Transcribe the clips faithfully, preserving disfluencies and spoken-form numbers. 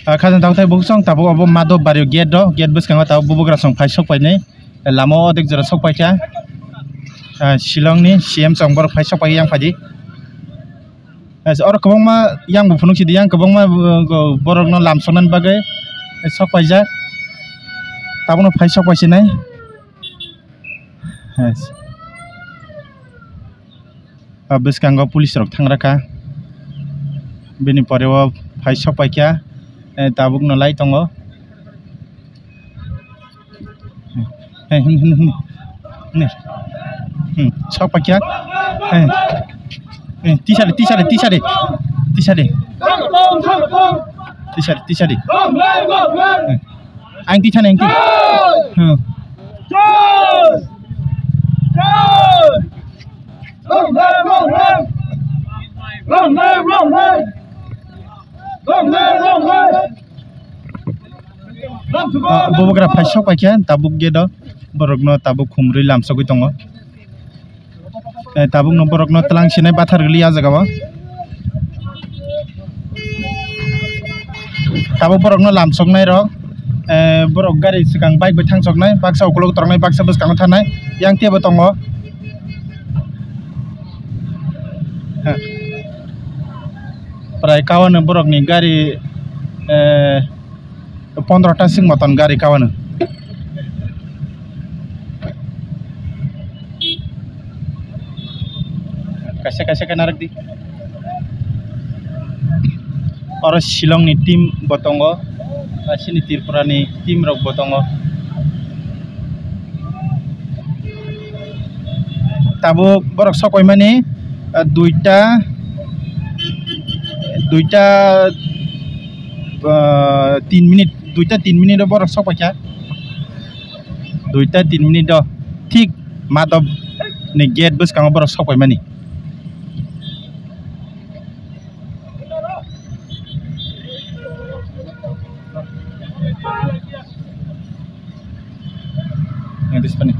Ah, khajang tabuk tai buksong tabuk obo Madhobari gate o, gate bwskango tabuk bubagra song phai sok painai. Lama o odek jora sok paikha. Ah, Shillong ni C M song borok phai sok pai yang phaidi. Ah, oro kwbangma yang bo phunuk sidi, yang kwbangma, uh, borok no lam soknani bagwi sok paijak. Tabuk no phai sok paisinai. Ah, bwskango police rok thangrakha, bini pore o phai sok paikha, eh, tabuk no lai tongo. Eh, hin, hin, hin, hin. Hmm, sok paikha. Eh, eh, tisari, tisari, tisari. Tisari. Tisari, tisari. Eh. Ang twi thani, ang twi. Hmm. Ah, bubagra phai sok paikha tabuk gate o, borokno tabuk khumrwi lamsogwi tongo. Eh, tabuk no borok no twlang sinai bathar gili ah jaga o. Tabuk borok no lamsok nai rok, eh, borok gari swkang bike bai thang sok nai, baksa ukulok torok nai, baksa bwskango thanai, yang teibo tongo. Prai kawano borok ni gari, eh, Pondro ta sing moton gari kawano. Kaisa kaisa khe narwk di. Oro Shillong ni team bo tongo, asini Tripura ni team rok bo tongo. Tabuk borok sok paimani, ah, duita, duita, ah, tin minute, duita tin minute o borok sok paikha, duita tin minute o thik Madhobari gate bwskango borok sok paimani. Yang di sini.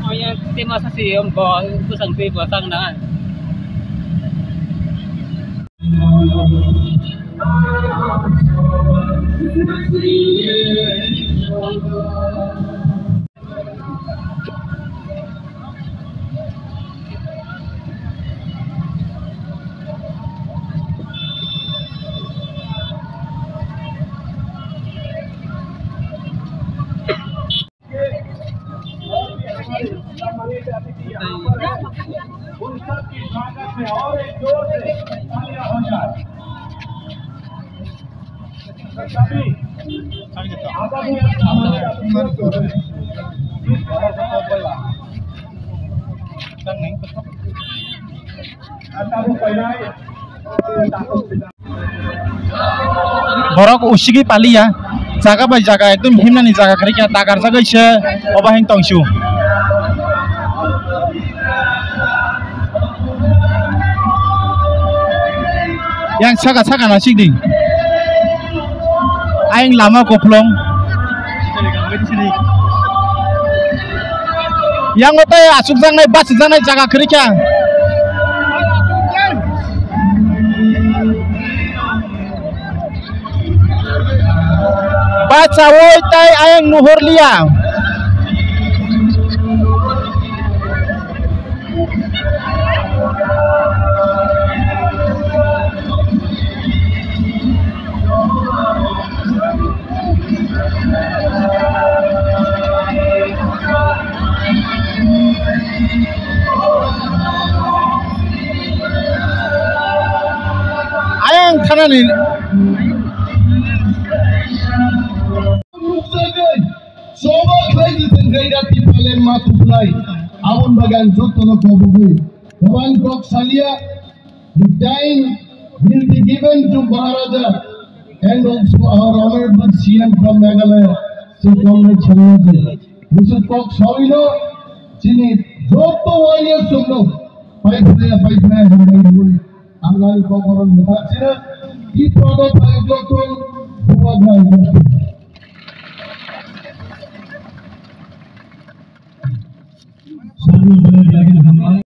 Oh, yang tema sasi, yang bawa pusang tu, bawa sang dengan. Borok usigi paliya, jaga bai jaga ekdom himnani jaga kwrwi khe takarjagwi se obo heng tongsu. Yang saka saka na sikdi. Ayang lama koplong. Yang otai asukjaknai, bachjaknai jaga kwrwi kha. Bachawi tai ayang nuhorliya. Ayang thanani. Kuplai, aboni bagwi ang jotono kobogwi kwbang kok salia. The time will be given to Maharaja and also our honorable C M from Meghalaya, Shri Conrad Sangma ji. Bwswk kok sawino chini joto warriors rokno paiphaya paiphaya hambai rwi ang ani kok boron mwthak china. Tipra dopha joto